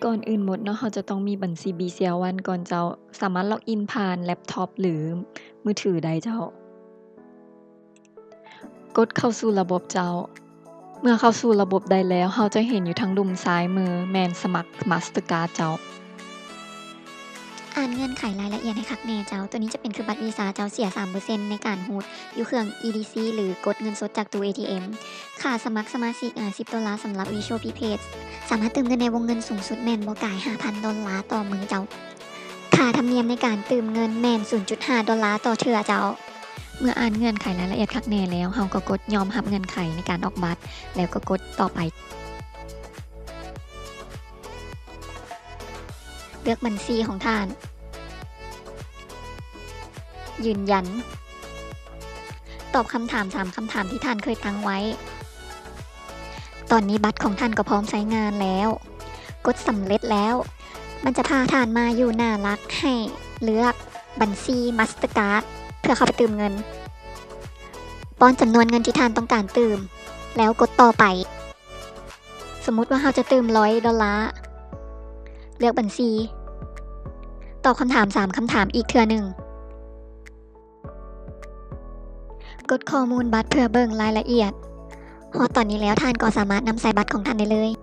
ກ່ອນອື່ນໝົດເນາະ ເຮົາຈະຕ້ອງມີບັນຊີ BCL One ກ່ອນເຈົ້າ. ສາມາດລັອກອິນຜ່ານແລັບທັອບ ຫຼື ມືຖືໄດ້ເຈົ້າ. ກົດເຂົ້າສູ່ລະບົບເຈົ້າ. ເມື່ອເຂົ້າສູ່ລະບົບໄດ້ແລ້ວ, ເຮົາຈະເຫັນຢູ່ທາງລຸ່ມຊ້າຍມືແມ່ນສະໝັກ Mastercard ເຈົ້າ. ອ່ານເງື່ອນໄຂລາຍລະອຽດໃຫ້ຄັກແນ່ເຈົ້າ. ໂຕນີ້ຈະເປັນຄືບັດວີຊາເຈົ້າ, ເສຍສາມເປີເຊັນໃນການຮູດຢູ່ເຄື່ອງ EDC ຫຼື ກົດເງິນສົດຈາກຕູ້ ATM. ຄ່າສະໝັກສະມາຊິກ ຫ້າສິບໂດລາ ສຳລັບ Visual Prepaid. ສາມາດຕື່ມເງິນໃນວົງເງິນສູງສຸດແມ່ນບໍ່ກາຍ ຫ້າພັນໂດລາຕໍ່ມື້ເຈົ້າ. ຄ່າທຳນຽມໃນການຕື່ມເງິນແມ່ນ ສູນຈຸດຫ້າໂດລາຕໍ່ເທື່ອເຈົ້າ. ເມື່ອອ່ານເງື່ອນໄຂລາຍລະອຽດຄັກແນ່ແລ້ວ, ເຮົາກໍກົດຍອມຮັບເງື່ອນໄຂໃນການອອກບັດ ແລ້ວກໍກົດຕໍ່ໄປ. ເລືອກບັນຊີຂອງທ່ານ. ຢືນຢັນ. ຕອບຄຳຖາມສາມຄຳຖາມທີ່ທ່ານເຄີຍຕັ້ງໄວ້. ຕອນນີ້ບັດຂອງທ່ານກໍພ້ອມໃຊ້ງານແລ້ວ. ກົດສຳເລັດແລ້ວ. ມັນຈະພາທ່ານມາຢູ່ໜ້າຫຼັກໃຫ້ເລືອກບັນຊີ Mastercard ເພື່ອເຂົ້າໄປຕື່ມເງິນ. ປ້ອນຈຳນວນເງິນທີ່ທ່ານຕ້ອງການຕື່ມ ແລ້ວກົດຕໍ່ໄປ. ສົມມຸດວ່າເຮົາຈະຕື່ມຮ້ອຍໂດລາ. ເລືອກບັນຊີ. ຕອບຄຳຖາມສາມຄຳຖາມອີກເທື່ອໜຶ່ງ. ກົດຂໍ້ມູນບັດເພື່ອເບິ່ງລາຍລະອຽດ. ຮອດຕອນນີ້ແລ້ວ, ທ່ານກໍສາມາດນຳໃຊ້ບັດຂອງທ່ານໄດ້ເລີຍ.